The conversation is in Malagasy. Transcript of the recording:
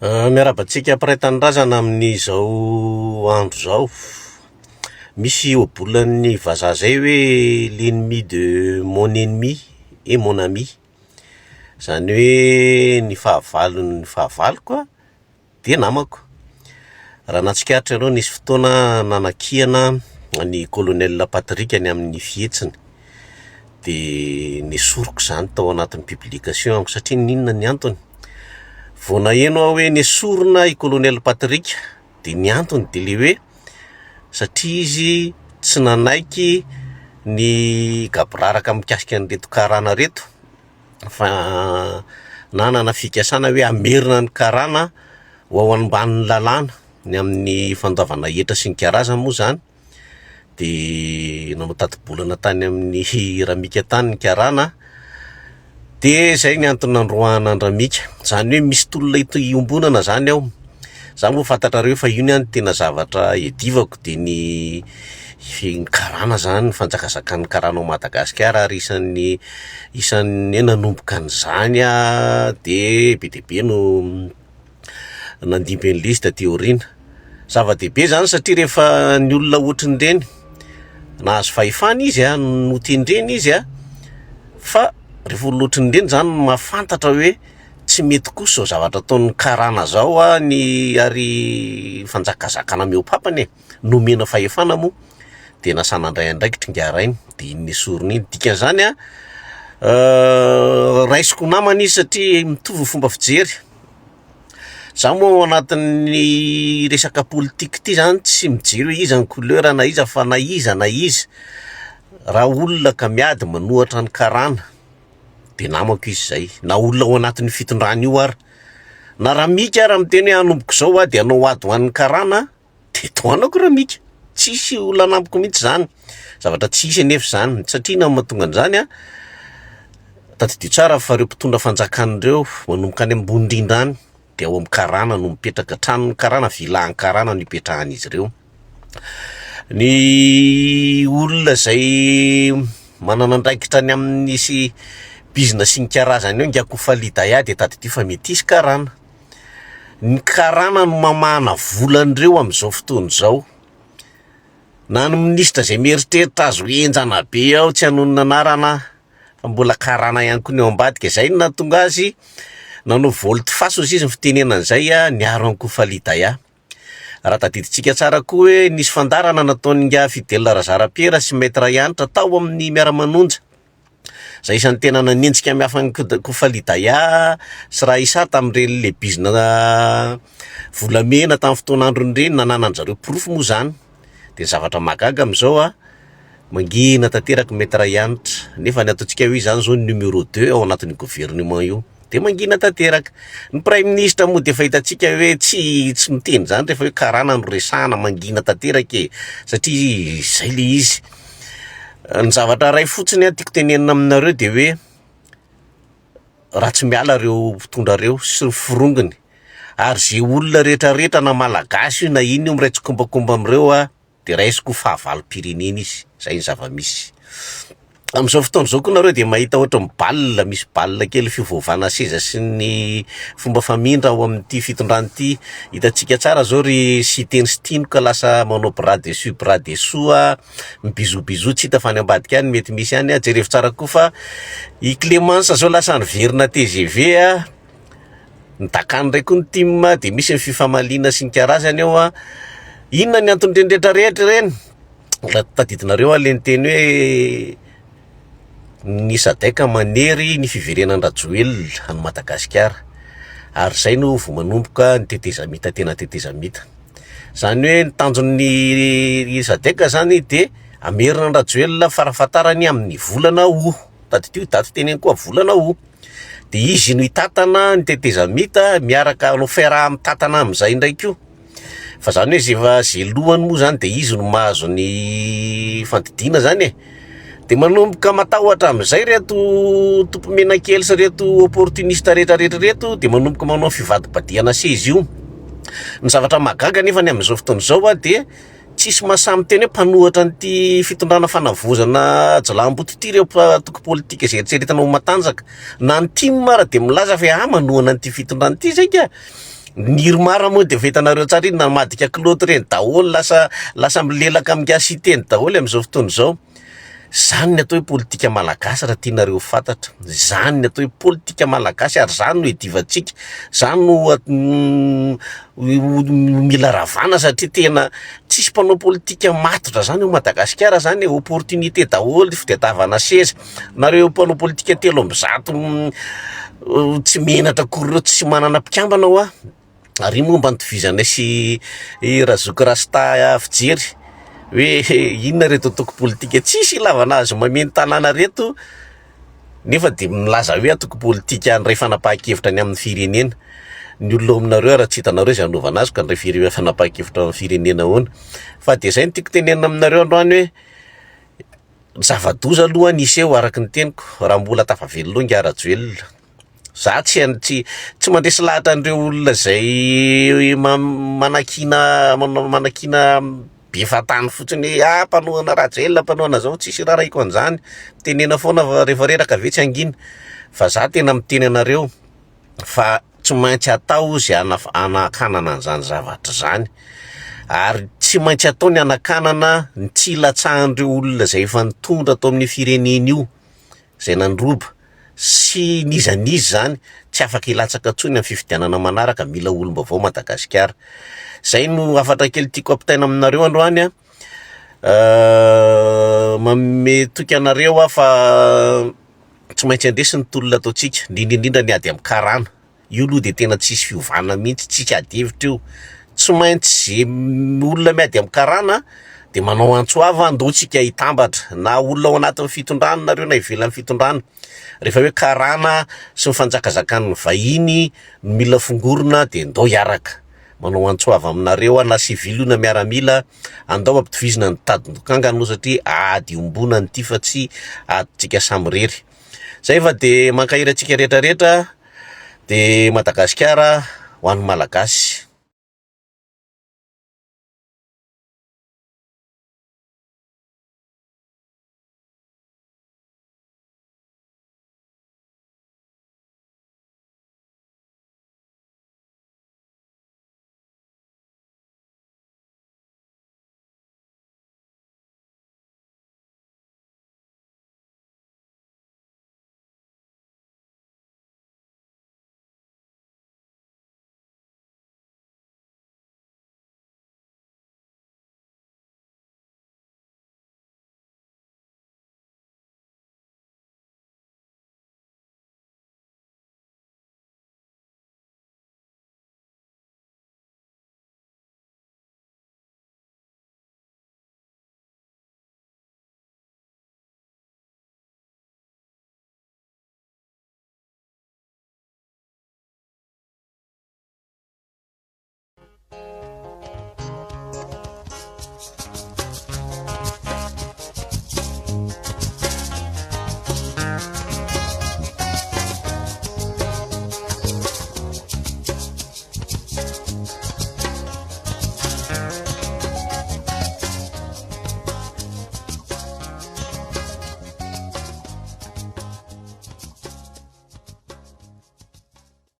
Miarahaba antsika mpiray tanindrazana amin'izao andro izao. Misy ohabolan'ny vazaha zay hoe l'ennemi de mon ennemi est mon ami, zany hoe ny fahavalon'ny fahavaloko an dia namako. Raha nahatsikaritra ianao nisy fotoana nanakiana an'i Colonel Patrick ny amin'ny fihetsiny, de nesoriko izany tao anatin'ny publication-ko satria n'inona ny antony? Vao naheno aho hoe nesorina i Colonel Patrick de ny antony de le hoe satria izy tsy nanaiky ny gaboraraka mikasika an'ireto karana reto fa nanana fikasana hoe hamerina ny karana ho ao ambanin'ny lalàna ny amin'ny fandoavana hetra sy ny karazany moa zany, de nanao tati-bolana tany amin'ny Ramika tany ny karana, de zay ny antony nandroahana an-dRamika, zany hoe misy tolona hito- iombonana zany ao, za moa fantatrareo fa io ny ahy no tena zavatra iadivako de ny ny karana zany, ny fanjakazakan'ny karana ao Madagasikara ary isan'ny isan'ny hoe nanomboka an'izany aho de be dia be no nandimby an'ilay izy taty aoriana. Zava-dehibe izany satria rehefa ny olona ohatran'ireny nahazo fahefana izy an, notendrena izy an, fa rehefa olona ohatran'ireny izany no mahafantatra hoe tsy mety kosa izao zavatra ataon'ny karana izao an, ny ary fanjakazakana mihoa-pampana e, nomena fahefana moa de lasa nandray andraikitra ingahy rainy de iny nesorina iny, dikan'izany an raisiko ho namana izy satria mitovy ny fomba fijery. Za moa ao anatin'ny resaka politika ity zany tsy mijery hoe iza ny couleur na iza fa na iza na iza raha olona ka miady manohatra ny karana de namako izy zay, na olona ao anatin'io fitondrana io ara, na Ramika ara miteny hoe hanomboka izao aho de hanao ady ho an'ny karana De tohanako Ramika, tsisy olana amiko mihitsy zany, zavatra tsy hisy anefa izany, satria inona no mahatonga an'izany an, tadidio tsara fa reo mpitondra fanjakana ireo manomboka any ambony indrindra any de ao amin'ny karana no mipetraka, tranon'ny karana, villa an'ny karana no ipetrahan'izy ireo, ny olona zay manana andraikitra any amin'ny sy bizina sy ny karazany eo ingahy Kofali Daya de tadidio fa metisy karana. Ny karana no mamahana vola an'ireo amin'izao fotoana izao. Na ny minisitra izay mieritreritra azy ho henjana be ao tsy hanonona anarana aho fa mbola karana ihany koa ny ao ambadika. Izay no nahatonga azy nanao volte face hozy izy ny fitenenana an'izay niaro an'i Kofali Daya. Raha tadidintsika tsara koa hoe nisy fandaharana nataon'ingahy Fidèle Razarapiera sy Maître Hanitra tao amin'ny Miara-manonja. Zay isan'ny tena nanenjika mafy an'i Kofali Daya sy Raissa tamin'ireny le bizina volamena tamin'ny fotoan'androny ireny, nananan-jareo porofo moa zany. De ny zavatra mahagaga amin'izao a, mangina tanteraka Maître Hanitra, nefa ny ataontsika hoe izy zany zao numéro deux ao anatin'io gouvernement io, de mangina tanteraka. Ny praiminisitra moa de efa hitantsika hoe tsy tsy miteny zany rehefa hoe karana no resahana, mangina tanteraka e, satria zay le izy. Ny zavatra iray fotsiny an tiako tenenina aminareo de hoe raha tsy miala ireo mpitondra ireo sy ny forongony ary ze olona rehetra rehetra na malagasy io na inona io miray tsikombakomba amin'ireo an de raisiko ho fahavalom-pirenena izy, zay ny zava-misy. Amin'izao fotoana izao koa nareo de mahita ohatran'ny bal, misy bal kely fiovaovana seza sy ny fomba famindra ao amin'ity fitondrana ity, hitantsika tsara zao ry Siteny sy Tinoka lasa manao bras dessus bras dessous an. Mi-bisous bisous tsy hita fa any ambadika any mety misy any a, jerevo tsara koa fa i Clemence zao lasa niverina tgv a, ny dakany ndray koa ny tim de misy ny fifamaliana sy ny karazany eo a, inona ny anton'ireny rehetra rehetra ireny? Raha tadidinareo aho le niteny hoe ny sadec manery ny fiverenan-dRajoelina any Madagasikara ary zay no vao manomboka ny tetezamita tena tetezamita. Izany hoe ny tanjon'ny Sadec zany de hamerina an-dRajoelina farafahatarany amin'ny volana août, tadidio daty teneniko koa volana août, de izy no hitantana ny tetezamita miaraka hanao fiaraha-mitantana amin'izay indray koa, fa zany hoe zay efa zay lohany moa zany de izy no mahazo ny fandidiana zany e. De manomboka matahotra amin'izay reto tompomenakely sy reto opportuniste rehetra rehetra reto de manomboka manao fivadibadihana seza io. Ny zavatra mahagaga anefa ny amin'izao fotoana izao a de tsisy mahasahy miteny hoe mpanohatra an'ity fitondrana fanavaozana jiolahimboto ity ireo antoko politika izay eritreretina ho matanjaka. Na ny tim ara de milaza fa ah manohana an'ity fitondrana ity zay ka. Ny IRMAR moa dia efa hitanareo tsara iny namadika kilaoty ireny daholo, lasa lasa milelaka amin'ingahy Siteny daholo amin'izao fotoana izao. Izany ny atao hoe politika malagasy raha tianareo ho fantatra. Izany ny atao hoe politika malagasy ary izany no iadivantsika. Izany no mila ravana satria tena tsisy mpanao politika matotra izany ao Madagasikara izany e, opportunité daholo ny fitadiavana seza. Nareo mpanao politika 103 tsy menatra akory ireo, tsy manana mpikambana hoa. Ary iny moa mba nitovizanay sy i Razoky Rasta fijery hoe inona ireto antoko politika tsisy ilavana azy mameno tanàna ireto nefa dia milaza hoe antoko politika handray fanapahan-kevitra ny amin'ny firenena. Ny olona ao aminareo ary tsy hitanareo izay hanaovana azy ka handray fire- fanapahan-kevitra amin'ny firenena ahoana. Fa dia izay no tiako tenenina aminareo androany hoe zava-doza aloha ny hiseho araka ny teniko raha mbola tafavelona eo ingahy Rajoelina. Za tsy tsy tsy mandresy lahatra an'ireo olona izay manakiana manao manakiana be fahatany fotsiny hoe ah mpanohana Rajoelina mpanohana zao, tsisy irarahiako an'izany, tenena foana fa rehefa reraka ve tsy hangina, fa za tena miteny anareo fa tsy maintsy atao izay ana- anakanana an'izany zavatra izany, ary tsy maintsy atao ny anakanana ny tsy hilatsahan'ireo olona izay efa nitondra tao amin'io firenena io. izay nandroba sy n'iza n'iza izany tsy afaka hilatsaka intsony amin'ny fifidianana manaraka, mila olom-baovao Madagasikara. Izay no hafatra kely tiako ampitaina aminareo androany an, manome toky anareo aho fa tsy maintsy handresy ny tolona ataontsika, indrindra indrindra ny ady amin'ny karana. Io aloha dia tena tsisy fiovana mihitsy, tsisy ady hevitra io. Tsy maintsy ze olona miady amin'ny karana dia manao antso avo andao tsika hitambatra, na olona ao anatin'ny fitondrana nareo na ivelan'ny fitondrana. Rehefa hoe karana sy ny fanjakazakan'ny vahiny no mila fongorona dia ndao hiaraka. Manao antso avo aminareo aho na sivily io na miaramila, andao ampitovizina ny tadin-dokanga aloha satria ady iombonana ity fa tsy adintsika samirery. Zay fa dia mankahery antsika rehetra rehetra. De Madagasikara ho an'ny Malagasy.